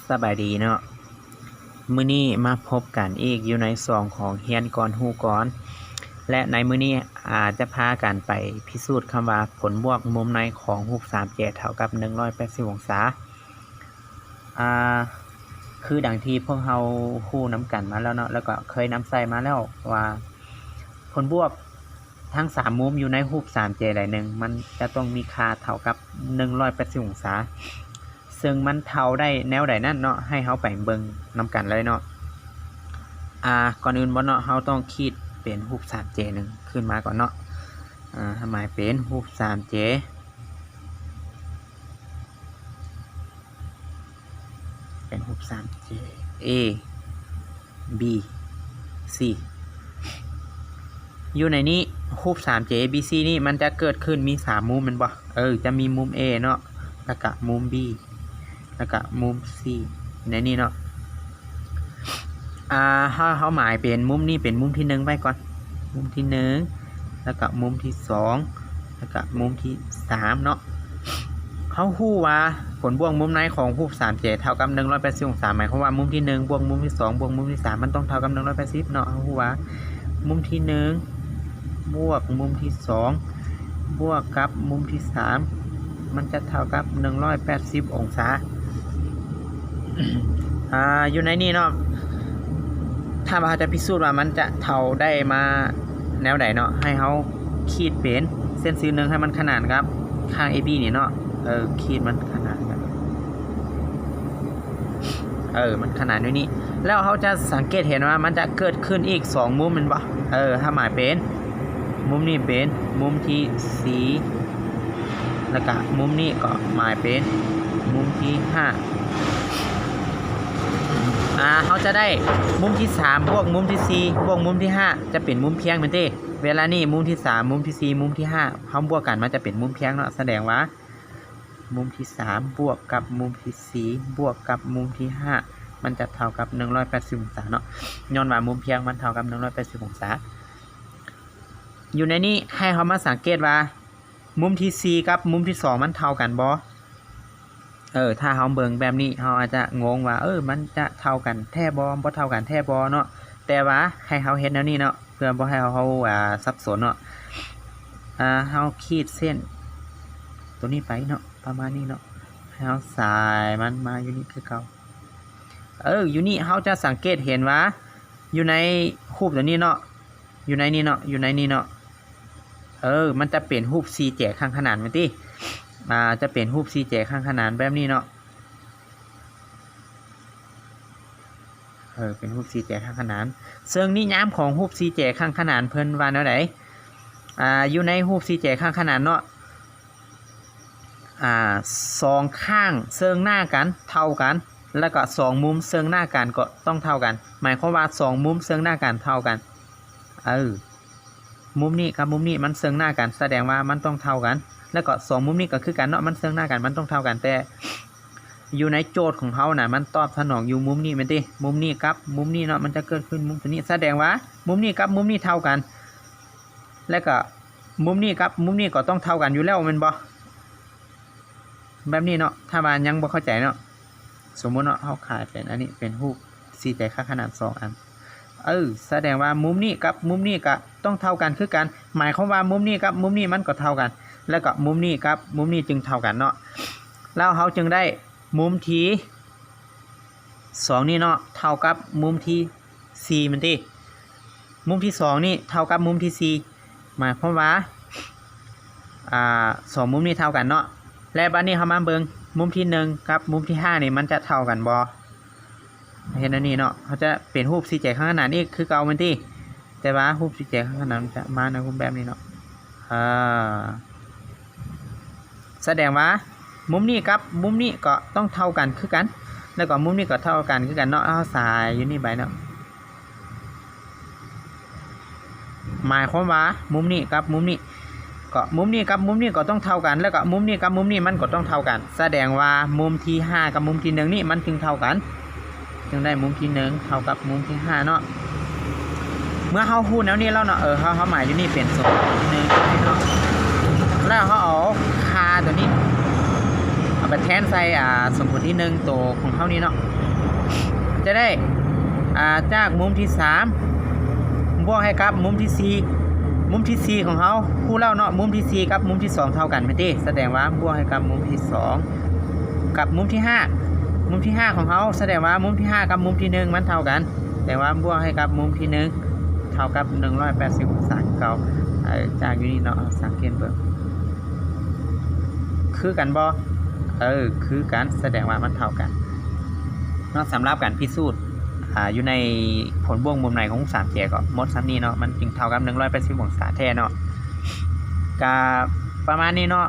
ສະບາຍດີເນາະ, ມື້ນີ້ມາພົບກັນອີກຢູ່ໃນຊ່ອງຂອງຮຽນກ່ອນຮູ້ກ່ອນ ແລະ ໃນມື້ນີ້ ອາ ຈະພາກັນໄປພິສູດຄຳວ່າຜົນບວກມຸມໃນຂອງຮູບສາມແຈເທົ່າກັບໜຶ່ງຮ້ອຍແປດສິບອົງສາ. ອາ ຄືດັ່ງທີ່ພວກເຮົາຮູ້ນຳກັນມາແລ້ວເນາະ ແລ້ວກໍເຄີຍນຳໃຊ້ມາແລ້ວວ່າ ຜົນບວກທັງສາມມຸມຢູ່ໃນຮູບສາມແຈໃດໜຶ່ງ ມັນຈະຕ້ອງມີຄ່າເທົ່າກັບໜຶ່ງຮ້ອຍແປດສິບອົງສາ. ເຊິ່ງມັນເທົ່າໄດ້ແນວໃດນັ້ນເນາະ ໃຫ້ເຮົາໄປເບິ່ງນຳກັນເລີຍເນາະ. ອາ ກ່ອນອື່ນບໍ່ເນາະ ເຮົາຕ້ອງຂີດເປັນຮູບສາມແຈໜຶ່ງຂຶ້ນມາກ່ອນເນາະ. ອາ ໝາຍເປັນຮູບສາມແຈ ເປັນຮູບສາມແຈ A B C ຢູ່ໃນນີ້ ຮູບສາມແຈ A B C ນີ້ ມັນຈະເກີດຂຶ້ນມີສາມມຸມແມ່ນບໍ່? ເອີ ຈະມີມຸມ A ເນາະ ແລ້ວກະມຸມ B ແລ້ວກະມຸມ C ໃນນີ້ເນາະ. ອາ ເຮົາ ເຮົາໝາຍເປັນມຸມນີ້ເປັນມຸມທີໜຶ່ງໄວ້ກ່ອນ ມຸມທີໜຶ່ງ ແລ້ວກະມຸມທີສອງ ແລ້ວກະມຸມທີສາມເນາະ. ເຮົາຮູ້ວ່າຜົນບວກມຸມໃນຂອງຮູບສາມແຈເທົ່າກັບໜຶ່ງຮ້ອຍແປດສິບອົງສາ ໝາຍຄວາມວ່າມຸມທີໜຶ່ງບວກມຸມທີສອງບວກມຸມທີສາມ ມັນຕ້ອງເທົ່າກັບໜຶ່ງຮ້ອຍແປດສິບເນາະ. ເຮົາຮູ້ວ່າມຸມທີໜຶ່ງບວກມຸມທີສອງບວກກັບມຸມທີສາມ ມັນຈະເທົ່າກັບໜຶ່ງຮ້ອຍແປດສິບອົງສາ. ອາ ຢູ່ໃນນີ້ເນາະ ຖ້າວ່າເຮົາຈະພິສູດວ່າມັນຈະເທົ່າໄດ້ມາແນວໃດເນາະ ໃຫ້ເຮົາຂີດເປັນເສັ້ນຊື່ໜຶ່ງໃຫ້ມັນຂະໜານກັບຂ້າງ AB ນີ້ເນາະ. ເອີ ຂີດມັນຂະໜານກັນ ເອີ ມັນຂະໜານຢູ່ນີ້ ແລ້ວເຮົາຈະສັງເກດເຫັນວ່າມັນຈະເກີດຂຶ້ນອີກສອງມຸມແມ່ນບໍ່? ເອີ ຖ້າໝາຍເປັນມຸມນີ້ເປັນມຸມທີສີ່ ແລ້ວກະມຸມນີ້ກໍໝາຍເປັນມຸມທີຫ້າ. ອາ ເຮົາຈະໄດ້ມຸມທີສາມບວກມຸມທີສີ່ບວກມຸມທີຫ້າ ຈະເປັນມຸມພຽງແມ່ນຕິ? ເວລານີ້ມຸມທີສາມ ມຸມທີສີ່ ມຸມທີຫ້າ ເຮົາບວກກັນ ມັນຈະເປັນມຸມພຽງເນາະ. ສະແດງວ່າມຸມທີສາມບວກກັບມຸມທີສີ່ບວກກັບມຸມທີຫ້າ ມັນຈະເທົ່າກັບໜຶ່ງຮ້ອຍແປດສິບອົງສາເນາະ ຍ້ອນວ່າມຸມພຽງມັນເທົ່າກັບໜຶ່ງຮ້ອຍແປດສິບອົງສາ. ຢູ່ໃນນີ້ໃຫ້ເຮົາມາສັງເກດວ່າ ມຸມທີສີ່ກັບມຸມທີສອງມັນເທົ່າກັນບໍ່? ເອີ ຖ້າເຮົາເບິ່ງແບບນີ້ ເຮົາອາດຈະງົງວ່າ ເອີ ມັນຈະເທົ່າກັນແທ້ບໍ່? ບໍ່ເທົ່າກັນແທ້ບໍ່ເນາະ? ແຕ່ວ່າໃຫ້ເຮົາເຮັດແນວນີ້ເນາະ ເພື່ອບໍ່ໃຫ້ເຮົາ ເຮົາ ອາ ສັບສົນເນາະ. ອາ ເຮົາຂີດເສັ້ນໂຕນີ້ໄປເນາະ ປະມານນີ້ເນາະ ໃຫ້ເຮົາສາຍມັນມາຢູ່ນີ້ຄືເກົ່າ. ເອີ ຢູ່ນີ້ເຮົາຈະສັງເກດເຫັນວ່າ ຢູ່ໃນຮູບໂຕນີ້ເນາະ ຢູ່ໃນນີ້ເນາະ ຢູ່ໃນນີ້ເນາະ ເອີ ມັນຈະເປັນຮູບສີ່ແຈຂ້າງຂະໜານແມ່ນຕິ? ອາ ຈະເປັນຮູບສີ່ແຈຂ້າງຂະໜານແບບນີ້ເນາະ ເອີ ເປັນຮູບສີ່ແຈຂ້າງຂະໜານ. ເຊິ່ງນິຍາມຂອງຮູບສີ່ແຈຂ້າງຂະໜານເພິ່ນວ່າແນວໃດ? ອາ ຢູ່ໃນຮູບສີ່ແຈຂ້າງຂະໜານເນາະ ອາ ສອງຂ້າງເຊິ່ງໜ້າກັນເທົ່າກັນ ແລ້ວກໍສອງມຸມເຊິ່ງໜ້າກັນກໍຕ້ອງເທົ່າກັນ. ໝາຍຄວາມວ່າສອງມຸມເຊິ່ງໜ້າກັນເທົ່າກັນ ເອີ ມຸມນີ້ກັບມຸມນີ້ມັນເຊິ່ງໜ້າກັນ ສະແດງວ່າມັນຕ້ອງເທົ່າກັນ ແລ້ວກໍສອງມຸມນີ້ກໍຄືກັນເນາະ ມັນເຊິ່ງໜ້າກັນ ມັນຕ້ອງເທົ່າກັນ. ແຕ່ຢູ່ໃນໂຈດຂອງເຮົານະ ມັນຕອບສະໜອງຢູ່ມຸມນີ້ແມ່ນຕິ? ມຸມນີ້ກັບມຸມນີ້ເນາະ ມັນຈະເກີດຂຶ້ນມຸມໂຕນີ້ ສະແດງວ່າມຸມນີ້ກັບມຸມນີ້ເທົ່າກັນ ແລ້ວກໍມຸມນີ້ກັບມຸມນີ້ກໍຕ້ອງເທົ່າກັນຢູ່ແລ້ວແມ່ນບໍ່? ແບບນີ້ເນາະ ຖ້າວ່າຍັງບໍ່ເຂົ້າໃຈເນາະ ສົມມຸດເນາະ ເຮົາຂາຍເປັນອັນນີ້ ເປັນຮູບສີ່ແຈຂ້າງຂະໜານສອງອັນ ເອີ ສະແດງວ່າມຸມນີ້ກັບມຸມນີ້ກະຕ້ອງເທົ່າກັນຄືກັນ. ໝາຍຄວາມວ່າມຸມນີ້ກັບມຸມນີ້ມັນກໍເທົ່າກັນ ແລ້ວກໍມຸມນີ້ກັບມຸມນີ້ຈຶ່ງເທົ່າກັນເນາະ. ແລ້ວເຮົາຈຶ່ງໄດ້ມຸມທີສອງນີ້ເນາະ ເທົ່າກັບມຸມທີສີ່ແມ່ນຕິ? ມຸມທີສອງນີ້ເທົ່າກັບມຸມທີສີ່ ໝາຍຄວາມວ່າ ອາ ສອງມຸມນີ້ເທົ່າກັນເນາະ. ແລະ ບາດນີ້ເຮົາມາເບິ່ງມຸມທີໜຶ່ງກັບມຸມທີຫ້ານີ້ ມັນຈະເທົ່າກັນບໍ່? ເຮັດແນວນີ້ເນາະ ເຮົາຈະເປັນຮູບສີ່ແຈຂ້າງຂະໜານອີກຄືເກົ່າແມ່ນຕິ? ແຕ່ວ່າຮູບສີ່ແຈຂ້າງຂະໜານມັນຈະມາໃນຮູບແບບນີ້ເນາະ. ອາ ສະແດງວ່າມຸມນີ້ກັບມຸມນີ້ກໍຕ້ອງເທົ່າກັນຄືກັນ ແລ້ວກໍມຸມນີ້ກໍເທົ່າກັນຄືກັນເນາະ. ເຮົາສາຍຢູ່ນີ້ໄປເນາະ ໝາຍຄວາມວ່າມຸມນີ້ກັບມຸມນີ້ ກໍມຸມນີ້ກັບມຸມນີ້ກໍຕ້ອງເທົ່າກັນ ແລ້ວກໍມຸມນີ້ກັບມຸມນີ້ມັນກໍຕ້ອງເທົ່າກັນ. ສະແດງວ່າມຸມທີຫ້າກັບມຸມທີໜຶ່ງນີ້ມັນຈຶ່ງເທົ່າກັນ ຈຶ່ງໄດ້ມຸມທີໜຶ່ງເທົ່າກັບມຸມທີຫ້າເນາະ. ເມື່ອເຮົາຮູ້ແນວນີ້ແລ້ວເນາະ ເອີ ເຮົາ ເຮົາໝາຍຢູ່ນີ້ເປັນສົມມຸດທີໜຶ່ງເນາະ ແລ້ວເຮົາເອົາຄ່າຕົວນີ້ເອົາໄປ ແທນໃສ່ ອ່າ ສົມຜົນທີໜຶ່ງໂຕຂອງເຮົານີ້ເນາະ ຈະໄດ້ ອ່າ ຈາກມຸມທີສາມ ບວກໃຫ້ກັບມຸມທີສີ່ ມຸມທີສີ່ຂອງເຮົາຮູ້ແລ້ວເນາະ ມຸມທີສີ່ກັບມຸມທີສອງເທົ່າກັນແມ່ນຕິ? ສະແດງວ່າບວກໃຫ້ກັບມຸມທີສອງ ກັບມຸມທີຫ້າ ມຸມທີຫ້າຂອງເຮົາ ສະແດງວ່າມຸມທີຫ້າກັບມຸມທີໜຶ່ງມັນເທົ່າກັນ ສະແດງວ່າບວກໃຫ້ກັບມຸມທີໜຶ່ງເທົ່າກັບໜຶ່ງຮ້ອຍແປດສິບອົງສາຄືເກົ່າ. ເອີ ຈາກຢູ່ນີ້ເນາະ ເຮົາສັງເກດເບິ່ງ ຄືກັນບໍ່? ເອີ ຄືກັນ ສະແດງວ່າມັນເທົ່າກັນເນາະ. ສຳລັບການພິສູດ ອ່າ ຢູ່ໃນຜົນບວກມຸມໃນຂອງສາມແຈກໍໝົດສ່ຳນີ້ເນາະ ມັນຈຶ່ງເທົ່າກັບໜຶ່ງຮ້ອຍແປດສິບອົງສາແທ້ເນາະ. ກະປະມານນີ້ເນາະ.